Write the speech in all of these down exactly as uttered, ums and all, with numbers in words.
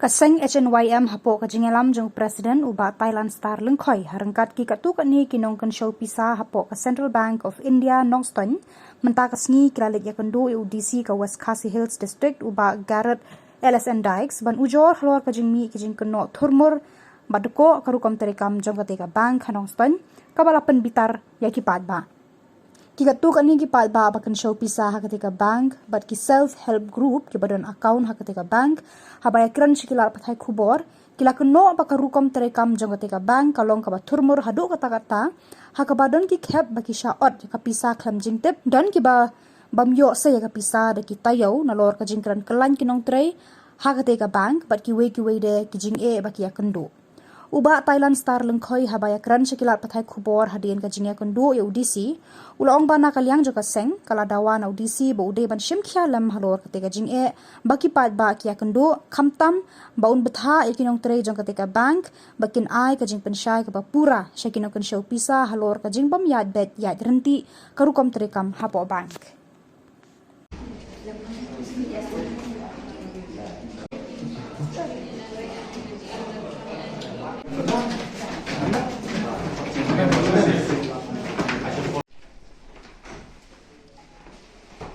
Ka seng H N Y M hapoh ka jingïalam jong u President u Bah Thailand Star Lyngkhoi ha ryngkat ki katto katne ki nongkynshew pisa hapoh ka Central Bank of India Nongstoiñ, mynta ka sngi ki la leit ïakynduh ïa u D C ka West Khasi Hills District u Bah Garrett L S N Dykes ban ujor halor ka jingmih ka jingkynnoh thurmur bad dkoh ka rukom treikam jong kata ka bank ha Nongstoiñ, kaba la pynbitar ïa ki paidbah. Ki katto katne ki paidbah ba kynshew pisa ha kata ka bank bad ki self help group kiba don account ha kata ka bank, haba ïakren sha ki lad pathai khubor, ki la kynnoh ba ka rukom treikam jong kata ka bank ka long kaba thurmur haduh katta katta, ha kaba don ki khep ba ki shah ot ïa ka pisa khlem jingtip, don kiba bym ïoh sa ïa ka pisa da ki taïew nalor ka jingkren kyllain ki nongtrei ha kata ka bank bad kiwei kiwei de ki jingeh ba ki ïakynduh. U Bah Thailand Star Lyngkhoi haba ïakren sha ki lad pathai khubor hadien ka jingïakynduh ïa u D C, u la ong ba na ka liang jong ka seng ka la dawa na u D C ba u dei ban shim khia lem halor kata ka jingeh ba ki paidbah ki ïakynduh, khamtam ba un bthah ïa ki nongtrei jong kata ka bank ba kin ai ka jingpynshai kaba pura sha ki nongkynshew pisa halor ka jingbym ïaid beit ïaid ryntih ka rukom treikam hapoh bank.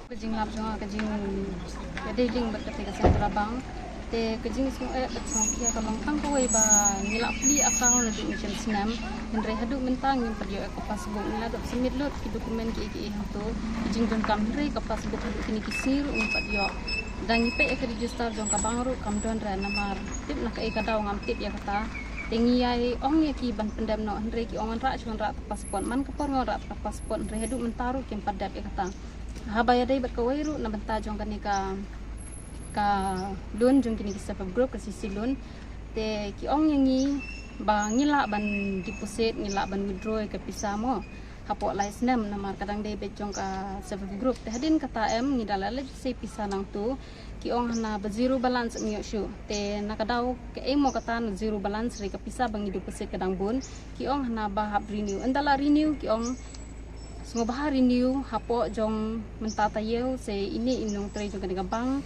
Ka jinglap jong nga ka jing, ka dei link bad kata ka Central Bank. Te ka jingsngew eh bad sngewkhia ka long tang kawei ba ngi la plie account naduh mynshem snem, hynrei haduh mynta ngim pat ïoh ïa ka passbook. Ngi la dep submit lut ki document kiei kiei hangto, ki jingdonkam, hynrei ka passbook haduh kine ki sngi ruh ngim pat ïoh. Da ngi peit ïa ka register jong ka bank ruh kam don re, namar tip na kaei ka daw ngam tip ïa kata. Te ngi ïai ong ïa ki ban pyndep noh, hynrei ki ong wanrah shu wanrah ta passport, man ka por nga wanrah ta passport, hynrei haduh mynta ruh kim pat dep ïa kata. Haba ïadei bad kawei ruh na bynta jong kane ka, ka loan jong kine ki self help group, ka C C loan. Te ki ong ïa ngi ba ngi lah ban deposit, ngi lah ban withdraw ïa ka pisa mo hapoh lai snem, namar ka dang dei beit jong ka self help group. Te hadien kata em ngi da la leit sei pisa nangto, ki ong hana ba zero balance em ïoh shuh. Te na ka daw kaei mo kata na zero balance, hynrei ka pisa ba ngi deposit ka dang bun. Ki ong hana ba hap renew. Ynda la renew ki ong sngewbha renew hapoh jong mynta taïew, se ine i nongtrei jong kane ka bank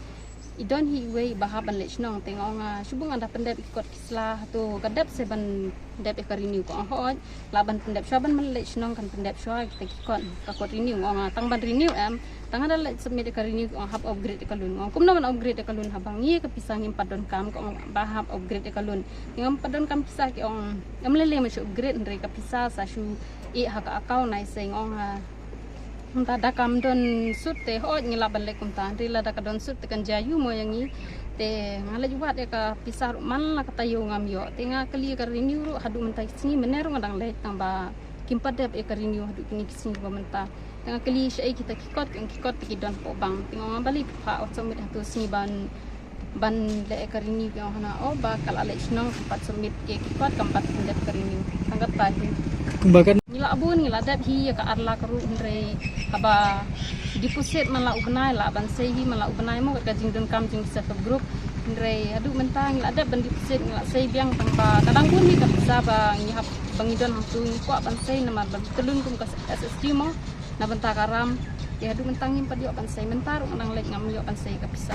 i don hi iwei ba hap ban leit shnong. Te nga ong, ah, shu bun, nga da pyndep ïa ki kot ki sla hato ka dep se ban dep ïa ka renew. Ka ong hooid, lah ban pyndep shuwa ban leit shnong, kan pyndep shuwa kita ki kot, ka kot renew. Nga ong, ah, tang ban renew em, tang nga da leit submit ïa ka renew. Ki ong hap upgrade ïa ka loan. Nga ong kumno ban upgrade ïa ka loan haba ngi ka pisa ngim pat donkam. Ki ong ba hap upgrade ïa ka loan. Te ngam pat donkam pisa. Ki ong em lei lei, ma shu upgrade, hynrei ka pisa sa shu ïeh ha ka account. Nga ong, ah, mynta da kam don sut te hooid ngi lah ban leit kumta, hynrei lada ka don sut te kan jia aiu mo ïa ngi. Te nga leit wad ïa ka pisa ruh man la ka taïew ngam ïoh. Te nga kylli ïa ka renew ruh haduh mynta ki sngi, mynne ruh nga dang leit, tang ba kim pat dep ïa ka renew haduh kine ki sngi ba mynta. Te nga kylli shaei kita ki kot, ki ong ki kot te ki don hapoh bank. Te nga ong balei phi phah submit hato sngi ban ban leh ïa ka renew. Ki ong hana, oh, ba ka la leit shnong, kam pat submit ïa ki kot, kam pat pyndep ka renew. Tang katta hi. Kumba kan ngi la bun, ngi la dep hi ïa ka ar lak ruh, hynrei haba deposit man la u bnai, lah ban sei hi man la u bnai mo, ka jingdonkam jong ki self help group. Hynrei haduh mynta ngi la dep ban deposit, ngi la sei biang, tang ba ka dang bun hi ka pisa ba ngi hap, ba ngi don hangto, ngi kwah ban sei namar ba ngi tylli kum ka S S T mo na bynta ka ram. Te haduh mynta ngim pat ïoh ban sei, mynta ruh nga dang leit ngam ïoh ban sei ka pisa.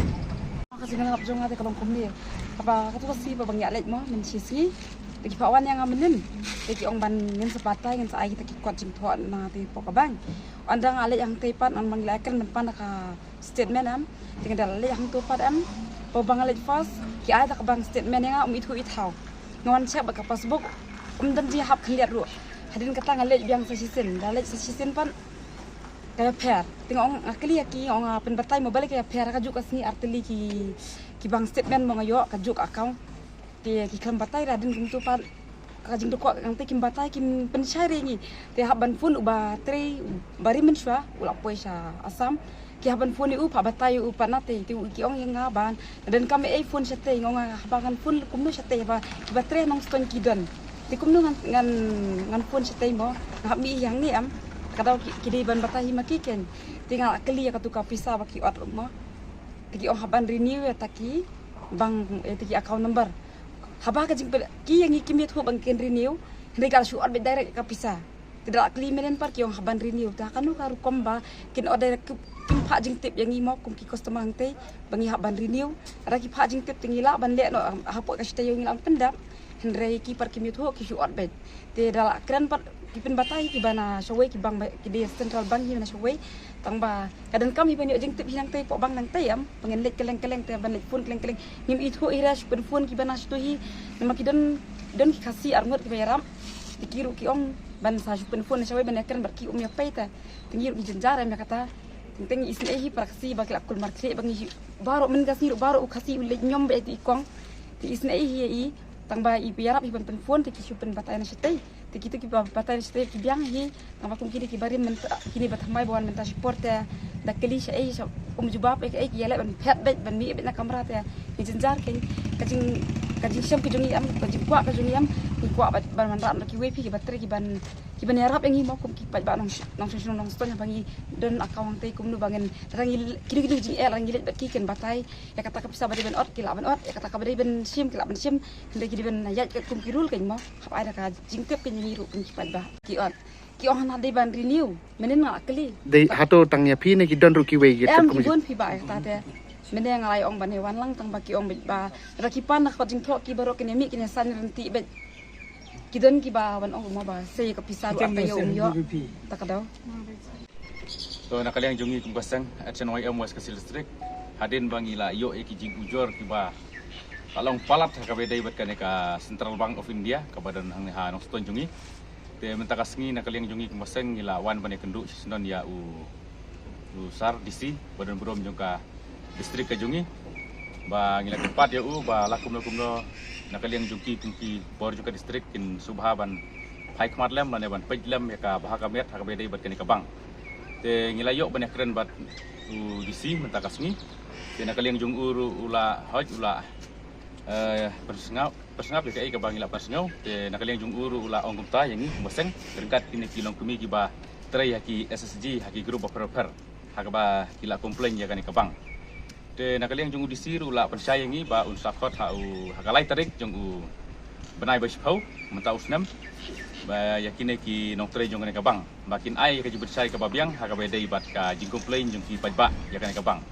Ka jinglap jong nga te ka long kumne. Kaba kato ka sngi ba nga ïaleit mo, mynshisngi, te ki phah wan ïa nga mynnin. Te ki ong ban ngin sa batai, ngin sa ai kita ki kot jingthoh na te hapoh ka bank. Ynda nga leit hangtei pat, ynda nga la kren ban pan da ka statement em, te nga da leit hangto pat em, ba ba nga leit first, ki ai da ka bank statement ïa nga, um ithuh ithaw. Nga wan check bad ka passbook, um don jinghap khyndiat ruh. Hadien kata nga leit biang sa shisien, da leit sa shisien pat ka ïapher. Te nga ong, nga kylli ïa ki, nga ong, ah, pynbatai mo balei ka ïapher, kajuh ka sngi artylli ki, ki bank statement mo nga ïoh, kajuh ka account. Te ki khlem batai, hadien kumto pat ka jingdukok, nga te kim batai, kim pynshai re ngi. Te hap ban phone u ba trei, u ba ri mynshuwa, u la poi sha Assam. Ki hap ban phone ïa u, phah batai ïa u pat na te, te u ki ong ïa nga ban, naden kam ei phone shatei, nga ong haba ngan phone kumno shatei, haba, haba trei Nongstoiñ ki don. Te kumno ngan, ngan, ngan phone shatei mo, nga hap mih ïa ngi em. Ka daw ki, ki dei ban batai hi ma ki ken. Te nga la kylli ïa kato ka pisa ba ki ot mo. Te ki ong hap ban renew ïa ta ki bank, ïa ta ki account number. Haba ka jingpyl, ki ïa ngi kim ïathuh ba kin renew, hynrei ka la shu ot beit direct ka pisa. Te da la kylli mynhynnin pat ki ong hap ban renew, te ha kano ka rukom ba kin order ki, kim phah jingtip ïa ngi mo kum ki customer hangtei ba ngi hap ban renew. Lada ki phah jingtip te ngi lah ban leh noh hapoh ka shatei ïa ngi lah ban pyndap. Hynrei ki pat kim ïathuh, ki shu ot beit. Te da la kren pat ki pynbatai kiba na shawei, ki bank ba, ki dei central bank hi na shawei. Tang ba ka donkam hi ban ïoh jingtip hi nangtei, hapoh bank nangtei em. Ba ngin leit kylleng kylleng te ban leit phone kylleng kylleng. Ngim ithuh hi re, shu pynphone kiba na shatei hi. Namar ki don, don ki Khasi arngut kiba ïarap. Te ki ruh ki ong ban sa shu pynphone na shawei ban ïakren bad ki, um ïa pei te. Te ngi ruh ngi jynjar em ïa kata. Teng teng ngi isynei hi para Khasi ba ki la kulmar khlieh ba ngi hi. Baroh mynta ka sngi ruh baroh u Khasi u leit ñiom beit ïa i kong. Te isynei hi ïa i. Tang ba i ïarap hi ban pynphone te ki shu pynbatai na shatei. Te kito kiba batai na shatei ki biang hi. Tang ba kum kine kiba rim mynta, kine ba thymmai ba wan mynta shipor te da kylli shaei sha, um jubab ei ei, ki ïaleh ban phet beit, ban mih beit na kamra te. Ngi jynjar kein, ka jing, ka jingshem ka jong ngi em, ka jingkwah ka jong ngi em. Ngi kwah ban, ban wanrah na kiwei pat kiba trei, kiban, kiban ïarap ïa ngi mo kum ki paidbah nong, nongshong shnong Nongstoiñ, haba ngi don account hangtei kumno ba ngin, lada ngi, kino kino ki jingeh lada ngi leit bad ki, kin batai. Ïa kata ka pisa ba dei ban ot ki lah ban ot, ïa kata kaba dei ban shim ki lah ban shim. Hynrei ki dei ban ïaid katkum ki rule kein mo. Hap ai da ka jingtip kein ïa ngi ruh kum ki paidbah. Ki ot, ki ong hana dei ban renew. Mynhynnin nga la kylli. Dei hato tang ïa phi ne ki don ruh kiwei ki, em, kum ki don phi ba ïa kata te. Mynhynnin nga la ong ban ïa wan lang, tang ba ki ong beit ba lada ki pan na ka kot jingthoh ki baroh kin ïa mih, kin ïa sign ryntih beit. Ki don kiba wan ong mo ba sei ka pisa ruh ata ïa um ïoh. Ta ka daw. To na ka liang jong ngi kum ka seng Action Y M West Khasi Hills District, hadien ba ngi la ïoh ïa ki jingujor kiba la long palat ha kaba ïadei bad kane ka Central Bank of India kaba don hangne ha Nongstoiñ jong ngi. Te mynta ka sngi na ka liang jong ngi kum ka seng ngi la wan ban ïakynduh shisyndon ïa u, u Sir D C ba don burom jong ka district ka jong ngi. Ba ngi la kyrpad ïa u ba la kumno kumno na ka liang jong ki kum ki bor jong ka district kin sngewbha ban phai khmat lem lane ban peit lem ïa ka bha ka miat ha kaba ïadei bad kane ka bank. Te ngi la ïoh ban ïakren bad u D C mynta ka sngi. Te na ka liang jong u ruh u la hoi, u la, eh, pynsngap, pynsngap ïa kaei kaba ngi la pynsngew. Te na ka liang jong u ruh u la ong kumta ïa ngi kum ka seng ryngkat kine ki longkmie kiba trei ha ki S H G, ha ki group bapher bapher, ha kaba ki la complain ïa kane ka bank. Te na ka liang jong u D C ruh u la pynshai ïa ngi ba un sa khot ha u, ha ka lai tarik jong u bnai ba shiphew mynta u snem, ba ïa kine ki nongtrei jong kane ka bank ba kin ai ka jingpynshai kaba biang ha kaba ïadei bad ka jingcomplain jong ki paidbah ïa kane ka bank.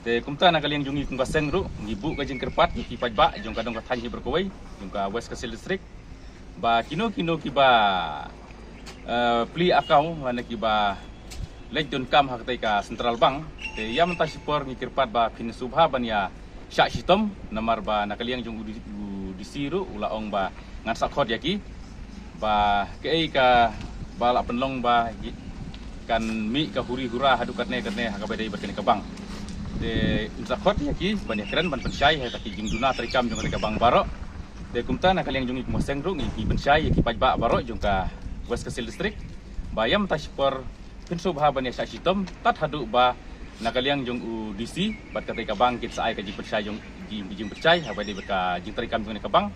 Te kumta na ka liang jong ngi kum ka seng ruh ngi buh ka jingkyrpad ïa ki paidbah jong ka dong ka thaiñ hi baroh kawei jong ka West Khasi Hills District, ba kino kino kiba, eh, plie account lane kiba leit donkam ha katei ka Central Bank, te ïa mynta shipor ngi kyrpad ba phin sngewbha ban ïa shah shitom, namar ba na ka liang jong u D-, u D C ruh u la ong ba ngan sa khot ïa ki, ba kaei kaba la pynlong ba kan mih ka huri hura haduh katne katne ha kaba ïadei bad kane ka bank. Te un sa khot ïa ki ban ïakren ban pynshai ha kita ki jingduna treikam jong kane ka bank baroh. Te kumta na ka liang jong ngi kum ka seng ruh ngi, ngi pynshai ïa ki paidbah baroh jong ka West Khasi Hills District ba ïa mynta shipor phin sngewbha ban ïa shah shitom tad haduh ba na ka liang jong u D C bad katei ka bank kin sa ai ka jingpynshai jong, jing, jingpynshai ha kaba ïadei bad ka jingtreikam jong kane ka bank.